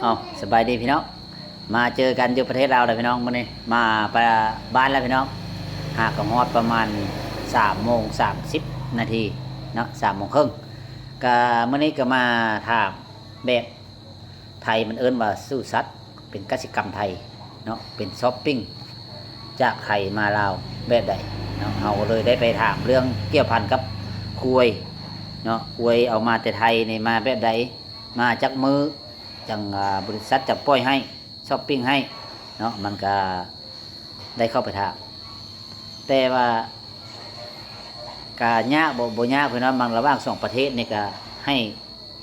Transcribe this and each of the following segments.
ເອົາ ສະບາຍດີພີ່ນ້ອງ ມາເຈີກັນຢູ່ປະເທດລາວແລ້ວພີ່ນ້ອງ. ມື້ນີ້ມາປະ ບ້ານແລ້ວພີ່ນ້ອງ ຫາກະຮອດປະມານສາມໂມງສາມສິບນາທີເນາະ ສາມໂມງເຄິ່ງ. ກະມື້ນີ້ກະມາຖາມແບບ ໄທມັນເອີ້ນວ່າສຸສັດ ເປັນກະສິກຳໄທເນາະ ເປັນຊັອບປິງຈາກໄທມາລາວແບບໃດເນາະ. ເຮົາກະເລີຍໄດ້ໄປຖາມເລື່ອງກ່ຽວພັນກັບຄວາຍເນາະ ຄວາຍເອົາມາແຕ່ໄທນີ້ມາແບບໃດ ມາຈັກມື້ ຈັ່ງ ອາ ບໍລິສັດຈະປ່ອຍໃຫ້ ຊັອບປິງໃຫ້ເນາະ. ມັນກະໄດ້ເຂົ້າໄປຖາມ ແຕ່ວ່າກະຍາກບໍ່ ບໍ່ຍາກພີ່ນ້ອງ. ມັນລະຫວ່າງສອງປະເທດນີ້ກະໃຫ້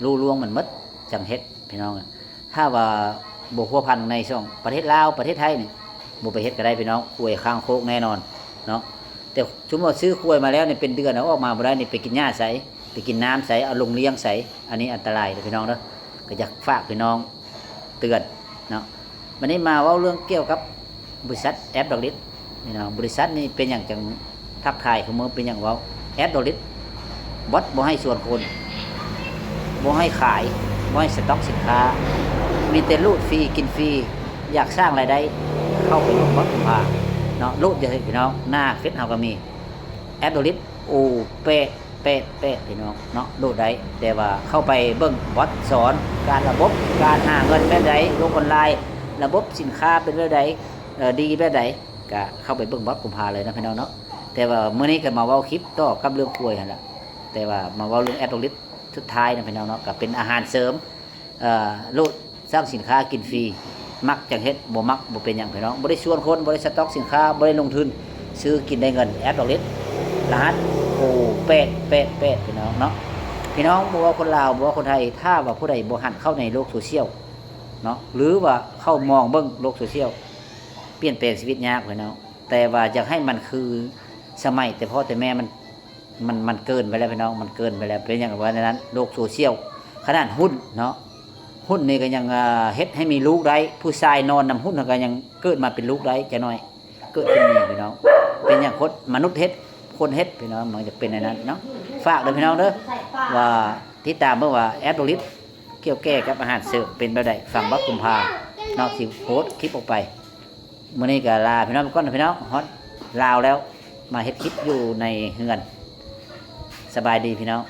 ຮູ້ລ່ວງມັນໝົດ ຈັ່ງເຮັດພີ່ນ້ອງ. ຖ້າວ່າບໍ່ພົວພັນໃນຊ່ອງປະເທດລາວ ປະເທດໄທນີ້ ບໍ່ໄປເຮັດກະໄດ້ພີ່ນ້ອງ ຄວາຍຄ້າງໂຄກແນ່ນອນເນາະ. ແຕ່ສົມມຸດວ່າຊື້ຄວາຍມາແລ້ວນີ້ເປັນເດືອນ ເອົາອອກມາບໍ່ໄດ້ນີ້ ໄປກິນຫຍ້າໃສ ໄປກິນນ້ຳໃສ ເອົາລົງລ້ຽງໃສ ອັນນີ້ອັນຕະລາຍເດີພີ່ນ້ອງເດີ. ກະຢາກຝາກພີ່ນ້ອງເຕືອນເນາະ. ບາດນີ້ມາເວົ້າເລື່ອງກ່ຽວກັບບໍລິສັດແອັບດອກລິດ ພີ່ນ້ອງ. ບໍລິສັດນີ້ເປັນຫຍັງຈັ່ງທັບທາຍຄືມື້ ເປັນຫຍັງເວົ້າແອັບດອກລິດ ບອດບໍ່ໃຫ້ຊວນຄົນ ບໍ່ໃຫ້ຂາຍ ບໍ່ໃຫ້ສະຕັອກສິນຄ້າ ມີແຕ່ຮູດຟຣີກິນຟຣີ. ຢາກສ້າງລາຍໄດ້ ເຂົ້າໄປເບິ່ງບອດກຸມພາເນາະ. ໂຫຼດຢູ່ພີ່ນ້ອງ ໜ້າເຟສເຮົາກະມີ ແອັບດອກລິດ ໂອແປດແປດແປດ ພີ່ນ້ອງເນາະ ໂຫຼດໄດ້. ແຕ່ວ່າເຂົ້າໄປເບິ່ງບອດສອນການລະບົບ ການຫາເງິນແບບໃດ ໂລກອອນລາຍ ລະບົບສິນຄ້າເປັນແບບໃດ ເອີ ດີແບບໃດ ກະເຂົ້າໄປເບິ່ງບອດກຸມພາເລີຍເນາະ ພີ່ນ້ອງເນາະ. ແຕ່ວ່າມື້ນີ້ກະມາເວົ້າຄລິບຕໍ່ກັບເລື່ອງຄວາຍຫັ້ນລະ ແຕ່ວ່າມາເວົ້າເລື່ອງແອັບດອກລິດສຸດທ້າຍເນາະ ພີ່ນ້ອງເນາະ. ກະເປັນອາຫານເສີມ ເອີ ໂລດສ້າງສິນຄ້າກິນຟຣີ ມັກຈັ່ງເຮັດ ບໍ່ມັກບໍ່ເປັນຫຍັງພີ່ນ້ອງ. ບໍ່ໄດ້ຊວນຄົນ ບໍ່ໄດ້ສະຕັອກສິນຄ້າ ບໍ່ໄດ້ລົງທຶນ ຊື້ກິນໄດ້ເງິນ. ແອັບດອກລິດ ລະຫັດ ໂອແປດແປດແປດ ພີ່ນ້ອງເນາະ. ພີ່ນ້ອງບໍ່ວ່າຄົນລາວ ບໍ່ວ່າຄົນໄທ ຖ້າວ່າຜູ້ໃດບໍ່ຫັນເຂົ້າໃນໂລກໂຊຊຽວເນາະ ຫຼືວ່າເຂົ້າມອງເບິ່ງໂລກໂຊຊຽວ ປ່ຽນແປງຊີວິດຍາກພີ່ນ້ອງ. ແຕ່ວ່າຢາກໃຫ້ມັນຄືສະໄໝແຕ່ພໍ່ແຕ່ແມ່ ມັນ ມັນ ມັນເກີນໄປແລ້ວພີ່ນ້ອງ ມັນເກີນໄປແລ້ວ. ເປັນຫຍັງວ່າແນວນັ້ນ ໂລກໂຊຊຽວ ຂະໜາດຫຸ່ນເນາະ ຫຸ່ນນີ້ກະຍັງ ເຮັດໃຫ້ມີລູກໄດ້ ຜູ້ຊາຍນອນນຳຫຸ່ນກະຍັງເກີດມາເປັນລູກໄດ້ຈັກໜ້ອຍ ເກີດຂຶ້ນມີພີ່ນ້ອງ. ເປັນຫຍັງຄົນ ມະນຸດເຮັດ ຄົນເຮັດພີ່ນ້ອງ ມັນຈະເປັນແນວນັ້ນເນາະ. ຝາກເດີພີ່ນ້ອງເດີ ວ່າຕິດຕາມເບິ່ງວ່າແອັບດອກລິດ ກ່ຽວແກ່ກັບອາຫານເສີມເປັນແບບໃດ ຟັງບອດກຸມພາເນາະ ຊິໂພສຄລິບອອກໄປ. ມື້ນີ້ກະລາພີ່ນ້ອງໄປກ່ອນເນາະ ພີ່ນ້ອງ ຮອດລາວແລ້ວ ມາເຮັດຄລິບຢູ່ໃນເຮືອນ. ສະບາຍດີພີ່ນ້ອງ.